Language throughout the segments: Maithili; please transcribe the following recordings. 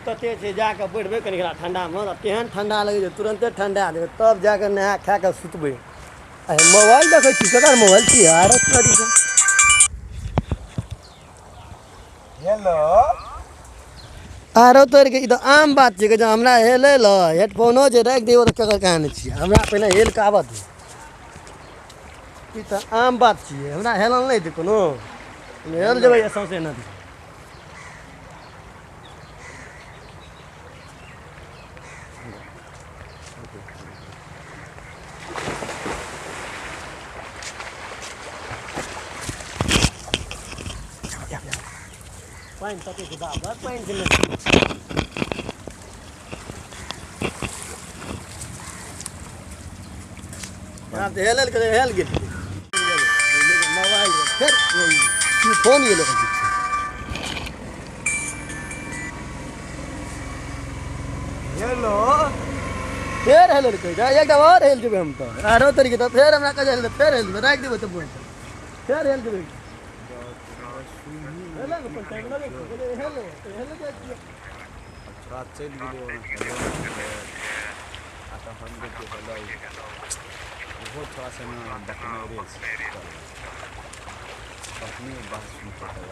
तते छै, जाकऽ बैठबै कनि कला ठण्डामे तऽ तेहन ठण्डा लगै छै, तुरन्ते ठण्डा देबै, तब जाकऽ नहा खा कऽ सुतबै। आ मोबाइल देखै छी, ककर मोबाइल छी आर तोरीके। हेलो। आरो तोड़िके ई तऽ आम बात छै जे हमरा हेलै लए हेडफोनो जे राखि दियौ तऽ ककर कहानी छियै, हमरा पहिने हेल कऽ आबऽ दियौ। ई तऽ आम बात छियै, हमरा हेलल नहि हेतै कोनो, हेल जेबै सौँसे नदी। पानि तते छै बाप, बड़ पानि छै नदी। आब तऽ हेलल के हेल गेल मोबाइल, फेर की फोन गेल। हेलो। फेर हेलल कहै छै, एकटा आओर हेल जेबै हम तऽ आरो तरीके तऽ फेर हमरा कहै छै, फेर हेल जेबै, राखि देबै तऽ बोल, फेर हेल जेबै। हेलै ने अपन टाइम लगै छै, कहलियै हेलो तऽ हेल जाइ छियै। छोड़ा चलि गेलै ओना हेलो नहि, आ तहन देखियौ हेलो ओहो थोड़ा सा ने बकनेरे छै, तखने बात सुनतै तब।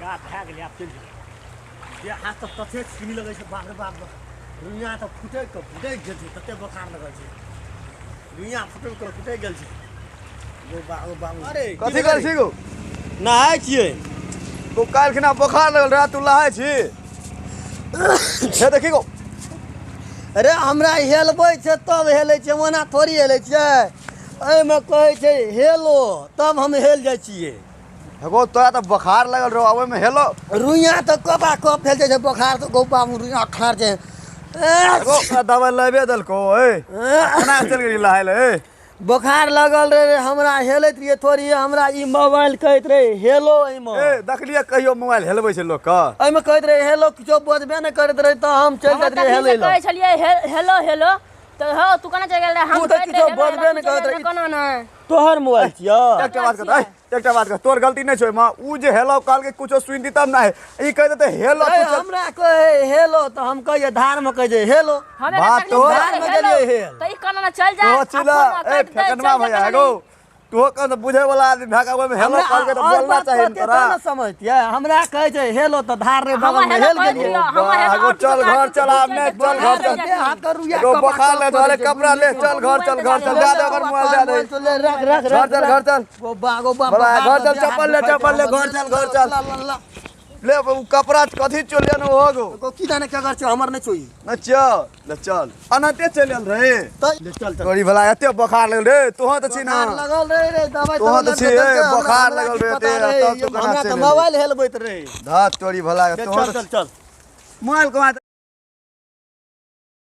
गाछ भए गेलै, आब चलि जेबै। देह हाथ तऽ तते चिनी लगै छै, बाप रे बाप, रुइयाँ तऽ फुटि कऽ फुटि गेल छै, तते बोखार लगल छै, रुइयाँ फुटि कऽ फुटि गेल छै। गो बाबू बाबू, अरे कथी करै छी गो? नहाय छियै। तू काल्हि खिना बोखार लगल रहे, तू नहाय छी? हे देखी गो। अरे हमरा हेलबै छै तब हेलै छियै, ओना थोड़ी हेलै छियै। एहिमे कहै छै हेलो तब हम हेल जाइ छियै। हेगो तोरा तऽ बोखार लगल रहो, ओहिमे हेलो? रुइयाँ तऽ कपा कप भेल जाइ छै बोखार तऽ। गौ बाबू, रुइयाँ ठाढ़ छै। एगो दवाइ लाबे देलको, ए केना चलि गेली नहाय लए? ए बोखार लगल रहे हमरा, हेलैत रहियै थोड़ी। हमरा ई मोबाइल कहैत रहे हेलो एहिमे। ए देखलियै कहियो मोबाइल हेलबै छै लोकके? एहिमे कहैत रहे हेलो, किछो बजबे नहि करैत रहे तऽ हम चलि हम जाइत रहियै तखनी हेलै से लए। कहै छलियै हेलो हेलो, तऽ हौ तू केना चलि गेल रहे? हम तू तऽ कहैत किछो रहियै हेलो, बजबे हेलो, नहि तू चलि करैत गेल रही। रहे कोना नहि? तोहर मोबाइल छियौ। एकटा बात कह, एकटा बात कह, तोर गलती नहि छौ ओहिमे। उ जे हेलो कहलकै, कुछो सुनि तब ना ई कहि देतै हेलो। ए, तू चल। हमरा कहै हेलो तऽ हम कहियै धारमे कहै छै हेलो। हम बात तखनी तो- से धारमे कहैत रहियै गेलियै हेलो, हेल। तऽ ई कोना नहि चलि जा तो आ चिल्ला फोन ए काटि दे, फेकनवा चलि जा भैया कोना एगो नहि? तू कह बुझे वाला आदमी भए कऽ ओहिमे हेलो हमरा कहलकै तऽ और बोलना बात चाही ने कहतियै तोरा। तब ने समझतियै। हमरा कहै छै हेलो तऽ धार रे हम बगलमे हेलो हेल कहैत गेलियै। रहियै, हम हेलो एगो और चल किछो घर काटि चल, आब नहि चल घर चल। देह हाथ के रुइया एगो कपा बोखार कप ले करै धरे छै, कपड़ा ले, चल घर चल, घर चल, दए दे ओकर मोबाइल दए दे। ले रख रख घर रख। चल, घर चल। गो बा गो बा। बड़ा बोखार घर तऽ चल, देह हाथ चप्पल ले, दुखाइ छै चप्पल ले, हमर। घर चल, घर चल। ला, ला, ला। ले उ कपड़ा कथी चल ने हो गो? गो की जाने केकर छै, हमर नहि छौ ई। न चल ले चल, अनते चलि आयल रहे। तऽ ले चल चल। तोरी भला एते बोखार लगल रे, तोहर तऽ छी ना बोखार लगल रहे रे, दवाई तोहर तवाई तऽ छी, लऽ ए, देलकै, हमरा- बोखार हमरा लगल की रहे पता एते, रहे, तब तू केना हमरा चलि तऽ एली? मोबाइल हेलबैत रहे। धत तोरी भला ले तोहर चल चल चल। मोबाइल कमा।